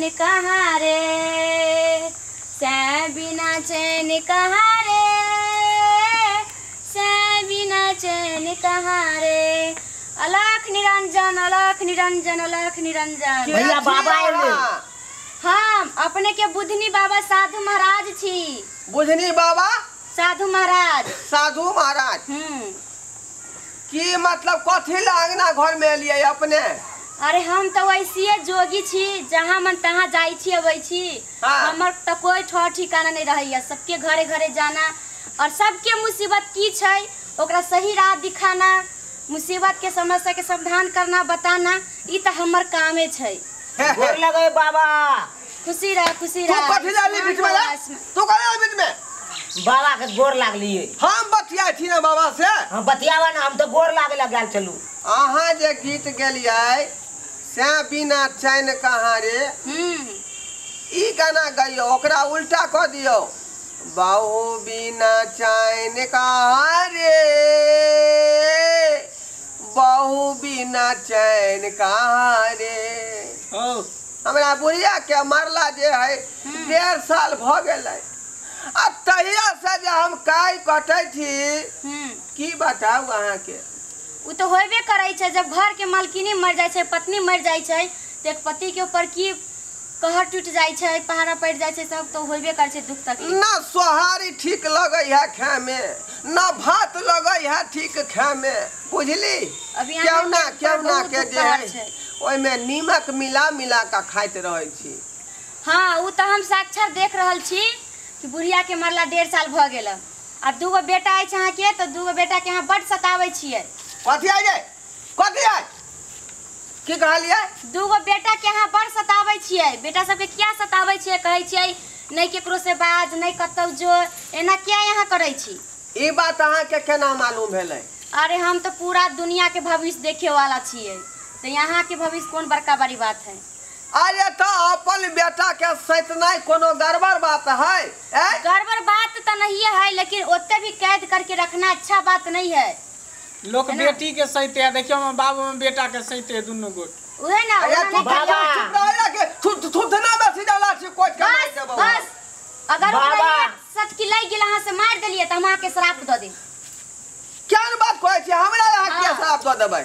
चैन कहाँ रे, सै बिना चैन कहाँ रे, सै बिना चैन कहाँ रे। अलख निरंजन, अलख निरंजन, अलख निरंजन। भैया बाबा आएले। हम अपने के बुधनी बाबा साधु महाराज छी। बुधनी बाबा साधु महाराज। साधु महाराज की मतलब कथी ला अंगना घर में एलियै अपने? अरे हम तो वैसे जोगी छी, जहाँ मन तहाँ जाइ छी अबै छी। हमर तो कोई ठौर ठिकाना नहीं रहैया, सबके घरे घरे जाना और सबके मुसीबत की छै ओकरा सही राह दिखाना, मुसीबत के समस्या के समाधान करना बताना, ई तो हमर कामे छै। गोर लगे बाबा। खुशी रह, खुशी रह। तू कथी जाली बीच में? तू कथी बीच में? बाबा के गोर लागलिए। हम बतिया छी ना बाबा से। हम बतियावा ना, हम तो गोर लागे लग चलू। अहाँ जे गीत गेलियै से बिना चैन कहाँ रे, ई गाना गाइयो, ओकरा उल्टा कऽ दियौ, बाहु बिना चैन कहाँ रे, बाहु बिना चैन कहाँ रे। हमरा बुढ़िया के मरला जे है 1.5 साल भऽ गेलै, आ तहिया से जे हम काई कटै छी की बताउ अहाँके। उ तो होबे करै छै, जब घर के मालकिनी मर जाइ छै, पत्नी मर जाइ छै, तो एक पति के ऊपर की कहर टूट जाइ छै, पहाड़ा पड़ जाइ छै, सब तो होबे करै छै दुख तकलीफ। ना सोहारी ठीक लगै है खाए में, ना भात लगै है ठीक खाए में, बुझली? केहुना केहुना के जे है ओहिमे नीमक मिला मिला के खाइत रहै छी। हाँ उ तो हम साक्षात देख रहल छी कि बुढ़िया के मरला 1.5 साल भऽ गेल, आ 2 गो बेटा अछि अहाँके, तऽ 2 गो बेटा के अहाँ बड्ड सताबै छियै। कथी आइ जाय, कथी आइ, की कहलियै? 2 गो बेटा के अहाँ बड्ड सताबै छियै। बेटा सबके किया सताबै छियै? कहै छियै नहि केकरो से बाज, नहि कतौ जो, एना किया अहाँ करै छी? ई बात अहाँके केना मालूम भेलै? अरे हम तऽ पूरा दुनिया के भविष्य देखे वाला छियै, तऽ यहाँ के भविष्य कोन बड़का बड़ी बात है। अरे तो अपन बेटा के सैतनाइ कोनो गड़बड़ बात है? गड़बड़ बात तो नहीं है, लेकिन ओते भी कैद करके रखना अच्छा बात नहीं है। लोग बेटी के सैते, देखियो हम बाबू में बेटा के सैते दुनू गोट। उहे ना, अरे तू बाबा चुप रह के थुथना बेसी जाला छी कोट के मार देबो। बस अगर ओकरा एक सटकी लागि गेल अहाँ से मार देलिए त हम अहाँ के श्राप द देब। केहन बात कहै छी? हमरा अहाँ के श्राप द देबै?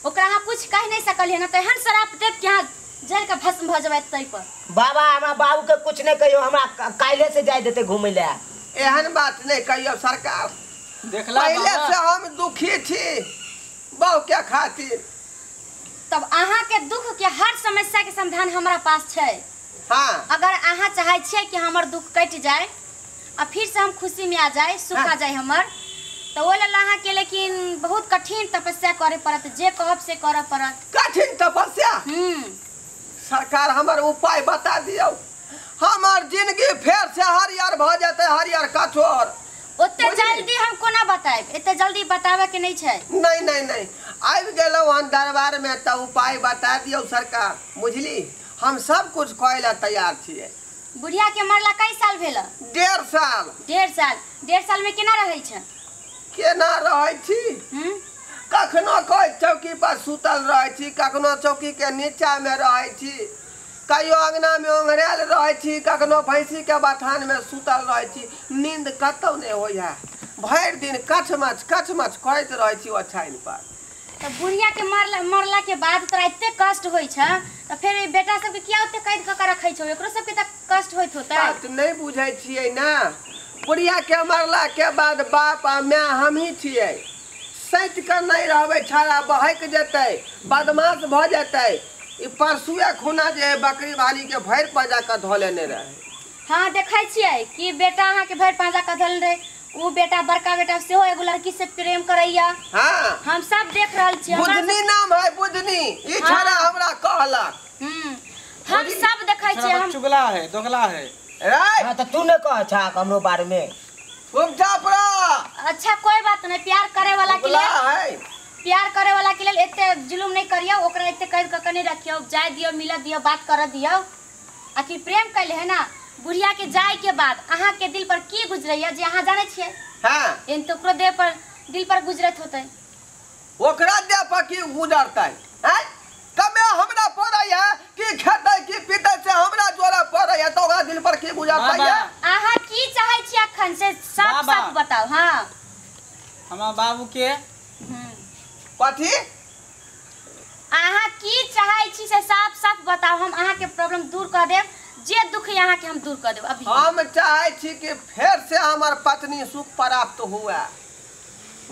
ओकरा अहाँ कुछ कह नहीं सकलिए ना, त एहन श्राप देब कि अहाँ जल के भस्म भ जेबै तै पर। बाबा हमरा बाबू के कुछ नहीं कहियो, हमरा काल्हे से जाय देते घूमै ले। एहन बात नहीं कहियो सरकार, देखला पहले से हम दुखी छी बहु के खातिर। तब अहाँ के दुख के हर समस्या के समाधान हमरा पास छै। हाँ। अगर अहाँ चाहे छियै कि हमर दुख कटि जाए आ फिर से हम खुशी में आ जाए, सुख आ जाए हमर, तो ओ लेल अहाँ के लेकिन बहुत कठिन तपस्या करे पड़त, जे कहब से करे पड़त। कठिन तपस्या? सरकार हमर उपाय बता दियौ, हमर जिंदगी फेर से हरियर भ जेतै, हरियर कठोर। ओते जल्दी हम कोना बताएब, एते जल्दी बतावे के नहीं छै। नहीं नहीं नहीं, आबि गेलहुँ हन दरबार में तऽ उपाय बता दियौ सरकार, बुझली? हम सब कुछ कहै ला तैयार छियै। बुढ़िया के मरला कई साल भेल? 1.5 साल। 1.5 साल? 1.5 साल में केना रहै छै? केना रहै छी? कखनो कोई चौकी पर सुतल रहै छी, कखनो चौकी के नीचा में रहै छी, कहियो अंगना में ओंघरायल रहै छी, कखनो भैंसी के बथान में सुतल रहै छी। नींद कतौ नहीं होइ है, भरि दिन कछमछ कछमछ करैत रहै छी ओछाइन पर। तऽ बुढ़िया के मरला के बाद तोरा एते कष्ट होइ छै, तऽ फेर बेटा सबके किया ओते कैद कऽ के रखै छौ? एकरो सबके तऽ कष्ट होइत होतै। बात नहीं बुझै छियै ना, बुढ़िया के मरला के बाद बाप आ my हमही छियै। सैत के नहीं रहबै, छाड़ा बहक जेतै, बदमाश भऽ जेतै। ई परसुए खुना जे बकरी वाली के भरि पाँजा के धऽ लेने रहे। हाँ देखै छियै कि बेटा अहाँ के भरि पाँजा के धऽ लेने रहे। उ बेटा बड़का बेटा सेहो एगो लड़की से प्रेम करैया। हाँ। हम सब देख रहल छियै। बुधनी नाम है बुधनी, ई छाड़ा हमरा कहलक। हम सब देखै छियै। हम चुगला है, दोगला है। हाँ तो तू ने कह छा हमरो बारे में। चुपचाप रह। अच्छा कोई बात नहीं, प्यार करे वाला के लिए, प्यार करे वाला के लिए एते जुलुम नहीं करियो, ओकरा एते कैद क के नहीं रखियो, जाय दियो, मिल दियो, बात कर दियो। आखिर प्रेम कैले है ना। बुढ़िया के जाय के बाद अहाँ के दिल पर की गुजरैया जे अहाँ जानै छियै? हाँ। एन तो ओकरो देह पर दिल पर गुजरत होतै। ओकरा देह पर की गुजरतै? हैं? कमे हमरा पड़ै है कि खेतै कि पीतै से हमरा हमरा बाबू के कथी अहाँ की चाहै छी से साफ साफ बताउ, हम अहाँ के प्रॉब्लम दूर कर देब, जे दुख है अहाँ के हम दूर कर देब। अभी हम चाहै छी कि फेर से हमर पत्नी सुख प्राप्त हुए,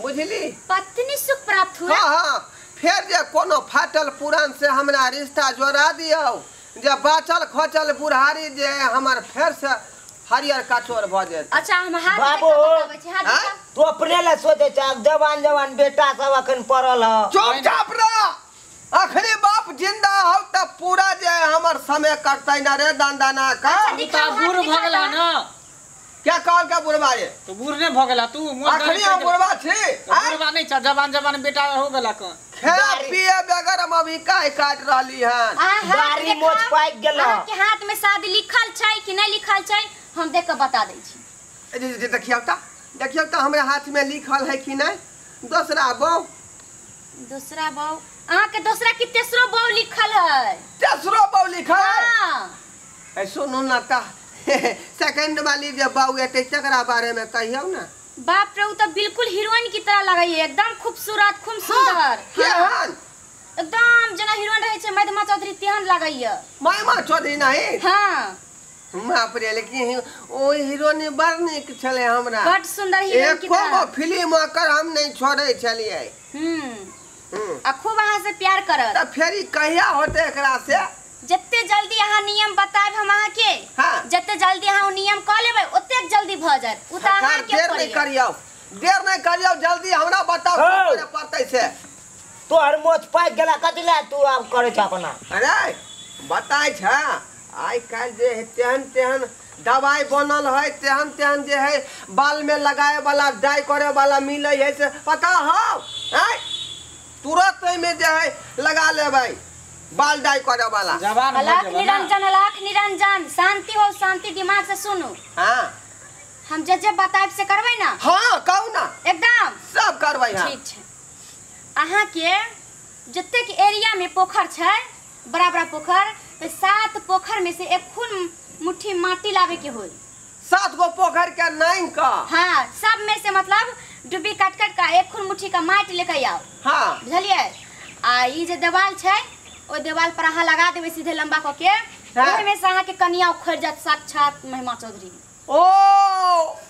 बुझली? पत्नी सुख प्राप्त हुए? हाँ हाँ, फेर जे कोनो फाटल पुरान से हमरा रिश्ता जोड़ा दियौ, जे बाचल खोचल बुढ़ारी जे हमर फेर से हरियर कचोर भ जेतै। अच्छा हम हाथ बाबू, बताबै छी, हाथ आँय? तू अपने ला सोचै छ, जवान जवान बेटा सब अखन पड़ल ह। चुपचाप रह, अखनी बाप जिंदा हो त पूरा जे हमर समय कटतै ना रे दाना का। अच्छा, तू दिखाओ, तऽ हाथ बूढ़ भऽ दिखाओ गेला तऽ। ना। क्या कहल का बुढ़बा रे? तो बूढ़ नहीं भऽ गेला तू? मोर अखनी हम बुढ़बा छी? तो बुढ़बा नहीं छ, जवान जवान बेटा हो गेला क। खाए पिए बगैर हम अभी काहे काट रहली हन? अहाँ हाथ दाढ़ी देखाउ, मोछ पाकि गेल। अहाँ के हाथ में शादी लिखल छै कि नहीं लिखल छै हम देख के बता दै छी। ए, जे, जे, देखियौ त, देखियौ त हमरा हाथ में लिखल है कि नहीं। दोसरा बहू, दूसरा बहू अहाँ के दूसरा की तेसरो बहू लिखल है? तेसरो बहू लिखल है? हाँ। ए सुनू ना त सेकंड वाली जे बहू एतै तकरा बारे में कहियौ ना। बाप रे, उ तो बिल्कुल हीरोइन की तरह लगै है, एकदम खूबसूरत, खूब सुंदर। केहन? एकदम जेना हीरोइन रहै छै महिमा चौधरी तेहन लगै है। महिमा चौधरी नहीं? हाँ। बाप रे, लेकिन ओ हीरोइन बड़ नीक छलै हमरा, बड सुंदर हीरोइन की एको गो तरह। फिल्म ओकर हम नहीं छोड़ै छलियै। आ खूब अहाँ से प्यार करत। त फेर ई कहिया होतै एकरा से? जते जल्दी अहाँ नियम बतायब हम अहाँ के, हाँ। जते जल्दी अहाँ ओ नियम कऽ लेबै ओतेक जल्दी भऽ जायत। उ तऽ अहाँ के देर नहीं करियौ, देर नहीं करियौ, जल्दी हमरा बताउ की करे पड़तै से। तोहर मोछ पाकि गेला कथी ला तू आब करै छ अपना? अरे बताइ छ, आइ काल्हि जे है तेहन तेहन दवाई बनल है, तेहन तेहन जे है बाल में लगाए वाला डाई करे वाला मिलै है से पता हौ? आँय तुरंत एहिमे जे है लगा लेबै बाल डाई करे वाला। जवान हो अलख जेबा ना। निरंजन, अलख निरंजन, शांति हो, शांति दिमाग से सुनू। हाँ हम जे जे बतायब से करबै ना? हाँ कहू ना, एकदम सब करबै। हाँ ठीक छै। अहाँ के जतेक एरिया में पोखर छै, बड़ा बड़ा पोखर, तो 7 पोखर में से एक खून मुट्ठी माटी लावे के होई। 7 गो पोखर के नाइन का? हाँ, सब में से मतलब डुबी काट काट का एक खून मुट्ठी का माटी लेके आओ। हाँ बुझलियै? आ ई जे देवाल छै ओहि देवाल पर अहाँ लगा देबै सीधे लंबा कऽ के, ओहि में से अहाँ के कनिया उखड़ जात साक्षात महिमा चौधरी। ओ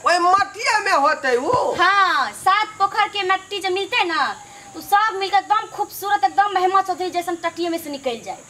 ओहि मटिया में होतै उ? हाँ, 7 पोखर के मट्टी जे मिलते ना तो सब मिलकर एकदम खूबसूरत एकदम महिमा चौधरी जैसन टटिये में से निकल जाए।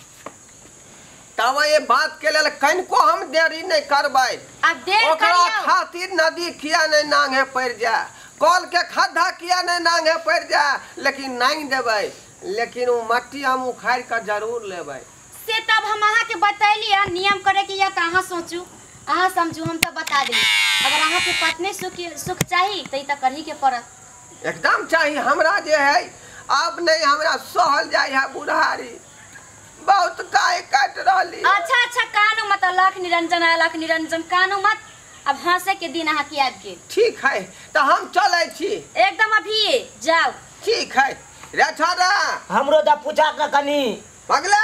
तब ये बात के लेल कनिको हम देरी नहीं करबै। अब देर ओकरा करियौ। खातिर नदी किया नहीं नांगे पड़ जाए, कल के खद्धा किया नहीं नांगे पड़ जाए, लेकिन नांग देबै, लेकिन वो मट्टी हम उखाड़ के जरूर लेबै। से तब हम अहाँ के बतैली है नियम करे के या तो अहाँ सोचू, अहाँ समझू, हम तो बता देली। अगर अहाँ के पत्नी सुख सुख चाही तो ई तो करही के पड़त। एकदम चाही हमरा जे है, अब नहीं हमरा सहल जाय है बुढ़ारी, बहुत काय काट रहली। अच्छा अच्छा कानू मत, अलख निरंजन अलख निरंजन कानू मत, अब हंसे के दिन अहाँ के आबि गेल। ठीक है तो हम चलै छी। एकदम अभी जाओ। ठीक है रे छोरा, हमरो दा पूछा के कनी पगला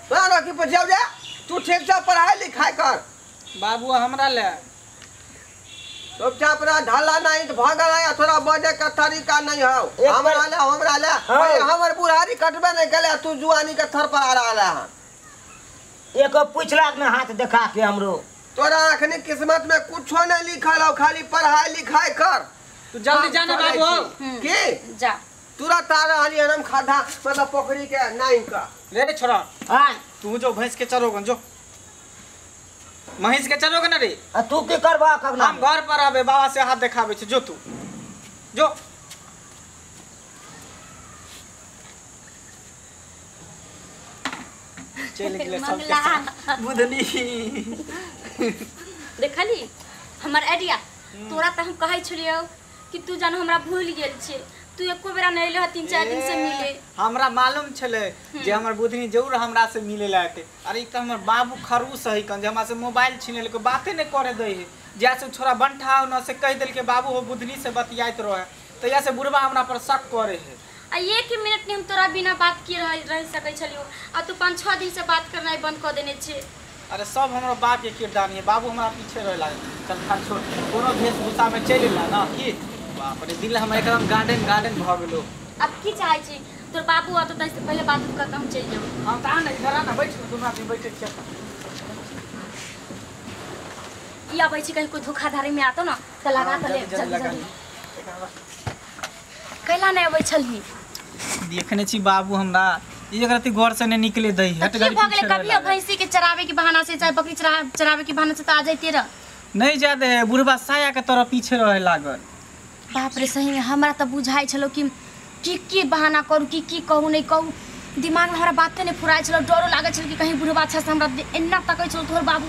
तोरा की पूछियौ जा, तू ठीक से पढ़ाई लिखाई कर। बाबू हमरा ले चुपचाप रह, ढाला नहीं तो भगल है, थोड़ा बजे के तरीका नहीं हो। हमरा ले, हमरा ले, हमर बुढ़ारी कटबे नहीं गेले, तू जुआनी के थर पर आ रहा है। एक पूछलाक ना हाथ देखा के हमरो। तोरा अखनी किस्मत में कुछो नहीं लिखल हो, खाली पढ़ाई लिखाई कर। तू जल्दी जाना बाबू। की जा तुरंत आ रहली हम खद्धा मतलब पोखरी के नाइन का। रे छोरा, हां तू जो भैंस के चरोगन, जो महींस के चरोगे ना रे, आ तू की करबा कगना? हम घर पर आबे बाबा से हाथ देखाबे छी, जो तू जो। चल गेलै सब के साथ बुधनी। देखली हमर आइडिया? तोरा त हम कहै छलियौ कि तू जान हमरा भूल गेल छे, तू एको बेरा नहीं एले 3-4 दिन से मिले। हमरा मालूम छले जे हमर बुधनी जरूर हमरा से मिले ला एते। अरे ई त हमर बाबू खरूस है कन जे हमरा से मोबाइल छीन लेलकै, बाते नहीं करे दै है। जै से छोरा बंठा हो न से कह देलकै बाबू हो बुधनी से बतियाइत रहे, त या से बुढ़बा हमरा पर शक करे है। आ 1 मिनट नहीं हम तोरा बिना बात किए रह सकै छलियौ, आ तू 5-6 दिन से बात करनाइ बंद क देने छे। अरे सब हमरा बाप के किरदानी है, बाबू हमरा पीछे रहे लागे। चल खा छोड़, कोनो वेशभूषा में चलि ला ना की बाप रे दिल हमर एकदम गार्डन गार्डन भ गेलो। अब की चाहै छी तोर बाबू आतो त इससे पहले बात कर के हम चलि जाऊ। हां त आ ना इधर आ ना बैठ दुनू आदमी बैठे छियै। ई आबै छी कहीं कोई धोखाधड़ी में आतो ना त लगा के ले जल्दी जल्दी। कैला नहीं आबै छलही? देखने छी बाबू हमरा एक राती घर से नहीं निकले दई हट गई। भऽ गेलै कभी भैंसी के चरावे के बहाना से चाहे बकरी चरावे के बहाना से त आ जाइते रह। नहीं जादे है बुढ़बा साया के तरह पीछे रहे लागल। बाप रे सही में हमरा त बुझाइ छलो कि की की बहाना करू की की कहू नहीं कहू दिमाग में हमरा बाते नहीं फुराइ छलो। डरो लागै छल कि कहीं बुढ़बा अच्छा से हमरा एना तकै छलो तोहर बाबू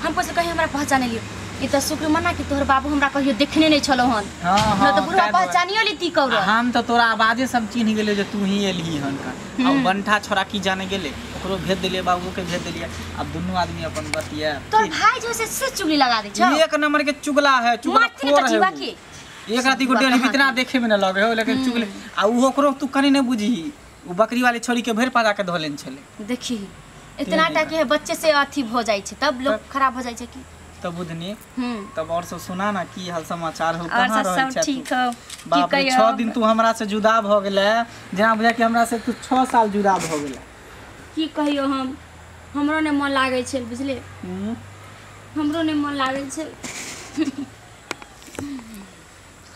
हमको से कहीं हमरा पहचाने लियो। ई त शुक्र मना कि तोहर बाबू हमरा कहियो देखने नहीं छलो हन। हां हां न त बुढ़बा पहचानियो लीती कौरो। हम त तोरा आवाजे सब चिन्ह गेले जे तू ही एलही हन का। अब बंठा छोरा की जाने गेले ओकरो भेज देलिए बाबू के भेज देलिए। अब दुनू आदमी अपन बतिया। तोर भाई जो से चुगली लगा दे छौ। एक नंबर के चुगला है चुगला खोर है। एक राती को डेढ़ इतना देखे में न लगे हो लेकिन चुगले आ उ ओकरो तू कनी नहीं बुझी। उ बकरी वाले छोरी के भरि पादा के धोलेन छले। देखी इतना टा के बच्चे से अथी हो जाय छै तब लोग खराब हो जाय छै की। तब बुधनी तब और सब सुना ना की हाल समाचार हो कहां रहै सब ठीक हो? बाप रे 6 दिन तू हमरा से जुदा भ गेले जेना बुझा कि हमरा से तू 6 साल जुदा भ गेले। की कहियो हम हमरो ने मन लागै छै बुझले। हमरो ने मन लागै छै।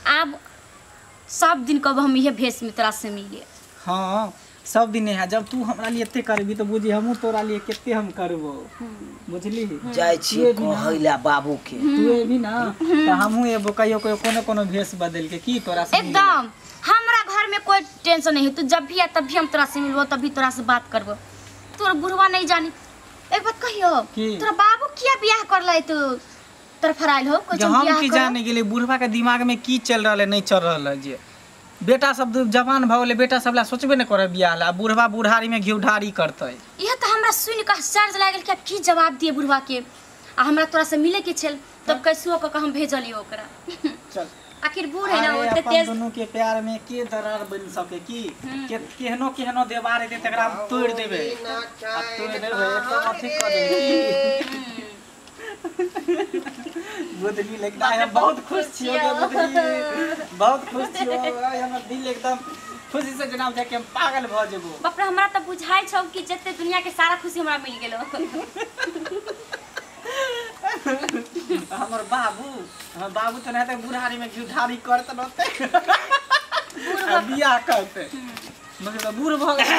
आब सब दिन कब हम इहे भेष में तोरा से मिलिए। हां सब दिन है जब तू हमरा लिए एते करबी त बुझी हमहू तोरा लिए केते हम करबो बुझली। जाय छी कहैला बाबू के तू एबी ना त हमहू एबो कहियो कहियो कोनो कोनो भेष बदल के की तोरा से एकदम। हमरा घर में कोई टेंशन नहीं है। तू जब भी आ तब भी हम तोरा से मिलबो तब भी तोरा से बात करबो। तोर बुढ़वा नहीं जानी। एक बात कहियो तोरा बाबू किया बियाह करलै तू तोर फराइल हो कोई हम की जाने गेले बुढ़वा के दिमाग में की चल रहल है नहीं चल रहल है जे बेटा सब जवान भ गेले बेटा सब ला सोचबे न करे बियाह ला बुढ़वा बुढ़ारी में घिउ ढारी करतै। इह त हमरा सुन के आश्चर्य लागल कि अब की जवाब दिए बुढ़वा के। आ हमरा तोरा से मिले के छल तब कैसो क के हम भेजलियो ओकरा। चल आखिर बूढ़ है ना ओते तेज दोनों के प्यार में के दरार बन सके की के केहनो केहनो देवार हेतै तकरा हम तोड़ देबे आ तोड़ देबे एकदम अथी क देबे। बुधनी लेकिन हम बहुत खुश छियो गे बुधनी बहुत खुश छियो। हमर दिल एकदम खुशी से जनाब जाके हम पागल भ जेबो। बाप रे हमरा त बुझाइ छौ कि जते दुनिया के सारा खुशी हमरा मिल गेलो। हमर बाबू त नहीं त बुढ़ारी में घिउ ढारी करत रहते बूढ़ बियाह करते मतलब बूढ़ भ गेल।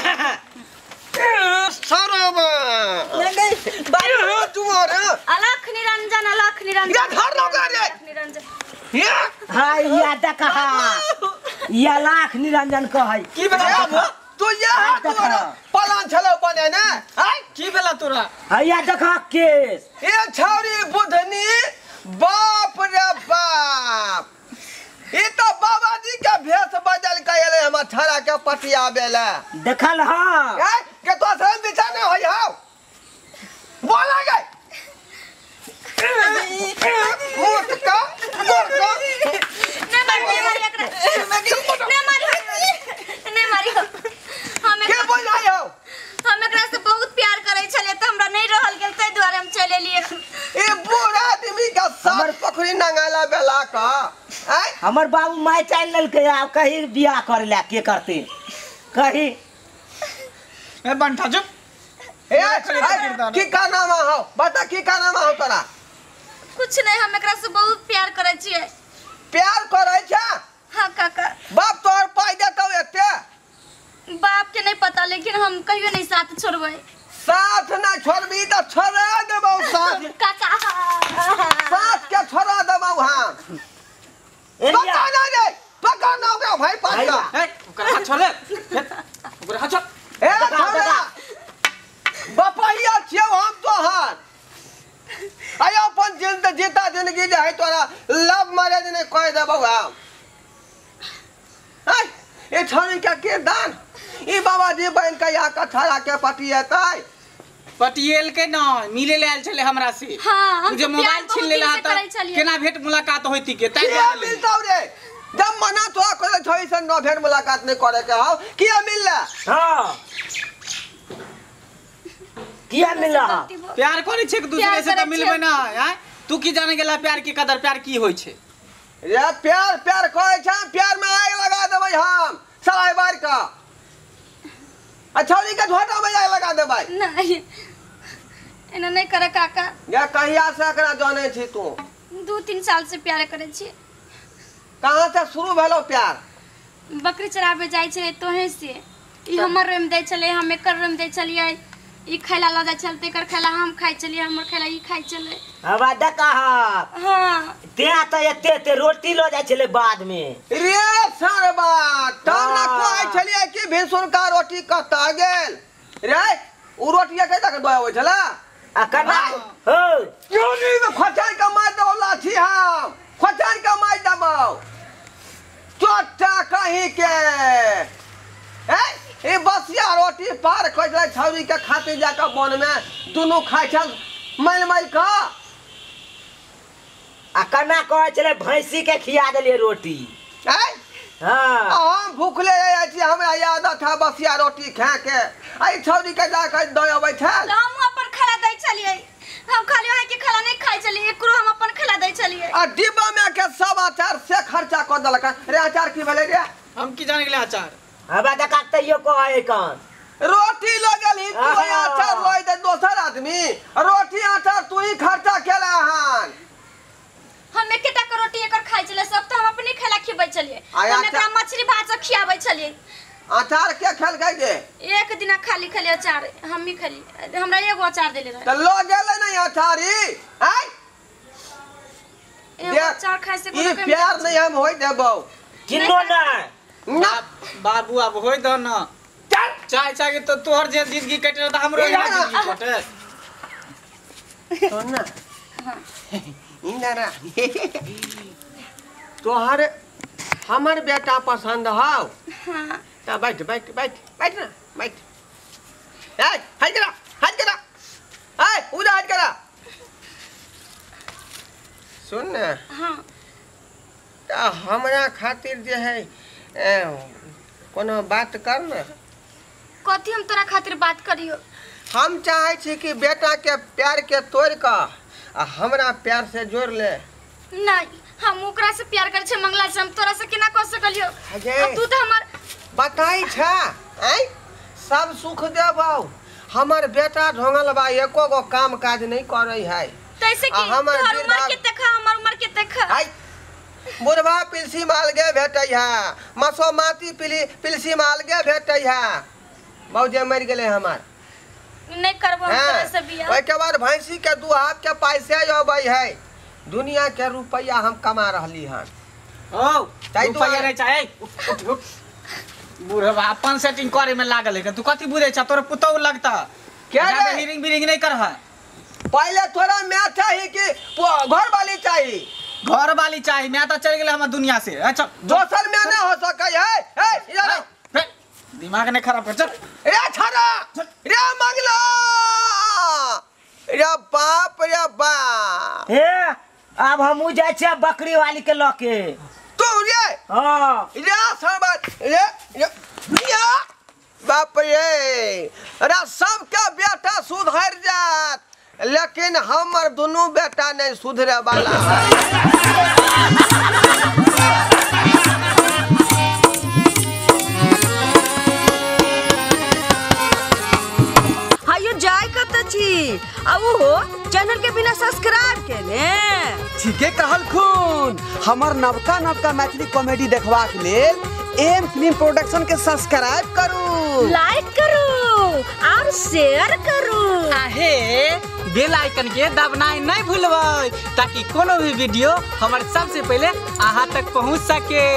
शर्म नहीं नहीं बाबू तुम्हारे अलख निरंजन अलख निरंजन ये धर लो रे निरंजन ये हां या देखा या लाख निरंजन कहै की भेला तू ये तोरा पलान छलो बने ने हाय की भेला तोरा हैया देखा केस ए छौरी बुधनी बाप रे बाप ई त बाबा जी के भेष बदल के एले हमर छड़ा के पटियाबे ले देखल हां ए के तो से बिछा नहीं होई हाउ बोला गए मोट का मोट का नहीं मारी एकरा नहीं मारी नहीं मारी हम के बोल आयो। हम एकरा से बहुत प्यार करै छले त हमरा नहीं रहल गेल तै दुआरे हम चले लिए। ए बूढ़ आदमी का साथ पखरी नंगाला बेला का आय हमर बाबू my चाल लेलकै आब कहीं बियाह कर ले के करते कहीं ए बंठा चुप ए की का नाम हो बता की का नाम हो तोरा? कुछ नहीं हम एकरा से बहुत प्यार करै छियै। प्यार करै छ? हां काका। बाप तोर पाई देतौ एते? बाप के नहीं पता लेकिन हम कहियो नहीं साथ छोड़बै। साथ ना छोड़बी त छोड़ा देबौ साथ। काका साथ के छोड़ा देबौ हम। पकड़ ना रे पकड़ ना ओकरा भाई पकड़ ए ओकरा हाथ छोड़ ले ओकरा हाथ छोड़ ए छोड़ा बपैया छियौ हम तोहर। आयो अपन जिंद जीता जिंदगी जे है तोरा लव मैरिज नहीं कह देबौ हम। ए छोरी के के दान ई बाबा जी बन के या कछड़ा के पटिएतै पटिएल के न मिले ले आयल छले हमरा से। हां हम जे मोबाइल छीन लेला त केना भेंट मुलाकात होती के तै के मिलतौ रे जब मना तो करे छोरी से न भेंट मुलाकात नहीं करे के हौ किया मिलला? हां किया मिलला? प्यार करे छै एक दूसरे से त मिलबै ना। आय तू की जाने गेला प्यार के कदर प्यार की होय छै? रे प्यार प्यार कहै छै, प्यार में आग लगा देबै हम सराय बार का। आ छौरी के झोटा में आग लगा देबै। नहीं एना नहीं करे काका। या कहिया से एकरा जानै छी तू? 2-3 साल से प्यार करै छी। कहाँ से शुरू भेलो प्यार? बकरी चराबे जाइ छलै तोहे से। ई हमर रूम दै छलै, हम एकर रूम दै छलियै। ई खैला ल जाइ छल, तेकर खैला हम खाइ छलियै, हमर खैला ई खाइ छलै। हवा द कहा। हां ते त एते एते रोटी ल जाइ छलै बाद में। रे सरबा तब न कहै छलियै कि भिनसुरका रोटी कतऽ गेल रे? उ रोटिया के तक दऽ आबै छला आ कना हो जोनी में खोचार के मार देबौ लाठी, हम खोचार के मार देबौ चोटा कहीं के। ए बसिया रोटी पार कर छलै छौरी के खातिर जाके वन में दुनू खाइ छल माइल माइल का। आ कना कहै छलै भैंसी के खिया देलियै रोटी। हां हम भूखले रहै छी, हमरा आदत है बसिया रोटी खा के। आई छौरी के जाके दऽ अबै छल। हम अपन खाना दै छलियै, हम खाली अहाँ के खाना नहीं खाइ छलियै, एकरो हम अपन खाना दै छलियै। आ डिब्बा में के सब अचार से खर्चा कर देलक रे। अचार की भेलै रे? हम की जाने गेलै अचार। हवा दका तैयो कहै कन रोटी लगल ही तू अचार लय दे दोसर आदमी। रोटी अचार तू ही खर्चा केला हन। हम एकेटा के रोटी एकर खाइ छलियै, सब त हम अपने खेला खिबै छलियै। हम एकरा मछली भात सब खियाबै छलियै। अचार के खेलकै गे? एक दिना खाली खाली अचार हम ही खाली, हमरा एगो अचार देले रहे त ल गेलै नै अचारी। आय एगो अचार खाइ से कोनो प्यार नहीं हम होय देबौ किनो ना ना बाबू। अब होय द ना चल चाय चाय के तो तोहर जे जिंदगी कटे त हमरो जिंदगी कटे। सुन ना इंदरा तोहर हमर बेटा पसंद हौ? हां त बैठ बैठ बैठ बैठ ना बैठ। ए हट करा हट करा, ए उधर हट करा। सुन ना। हां त हमरा खातिर जे है कोनो बात कर ना। कथी हम तोरा खातिर बात करियो? हम चाहे छी कि बेटा के प्यार के तोड़ के आ हमरा प्यार से जोड़ ले। नहीं हम ओकरा से प्यार कर छे मंगला से, हम तोरा से केना कह सकलियो? अब तू त हमर बताई छा। आय सब सुख देबौ, हमर बेटा ढोंगल बा एको गो काम काज नहीं करै है। तैसे कि हमर तोहर उमर के देखा हमर उमर के देखा। आय बुढ़वा पिलसी माल के भेटै है, मसोमाती पिलसी माल के भेटै है। मौजे मर गेलै हमार। नहीं करबो हम तोरा से बियाह। ओइ के बाद भैंसी के दू हाथ के पैसे अबै है, दुनिया के रुपया हम कमा रहली हन। ओ रुपया नहीं चाहे। उठ उठ बुढ़वा अपन सेटिंग करे में लागल है। तू कथी बुझै छ? तोर पुतौ लगता क्या रे? हिरिंग बिरिंग नहीं करह। पहले तोरा my चाही कि घर वाली चाही? घर वाली चाही। मैं तो चल गेलै हमर दुनिया से। अच्छा दोसर में ना हो सकै है। ए इधर आ, दिमाग नहीं खराब कर। चल रे छाड़ा रे मंगला रे बाप रे बाप। हे अब हमू जाइ छियै बकरी वाली के ल के। तू रे? हां रे सरबा रे रे बाप रे। रे सबके बेटा सुधर जात, लेकिन हमर दुनू बेटा नहीं सुधरे वाला है। हायो जाय कत छी आ उहो चैनल के बिना सब्सक्राइब केने। ठीके कहलखुन। हमर नवका नवका मैथिली कॉमेडी देखबाक लेल एम फिल्म प्रोडक्शन के सब्सक्राइब करू, लाइक करू और शेयर करू। आहे बेल आइकन के दबनाई नहीं भूलबै ताकि कोनो भी वीडियो हमर सबसे पहले अहाँ तक पहुँच सके।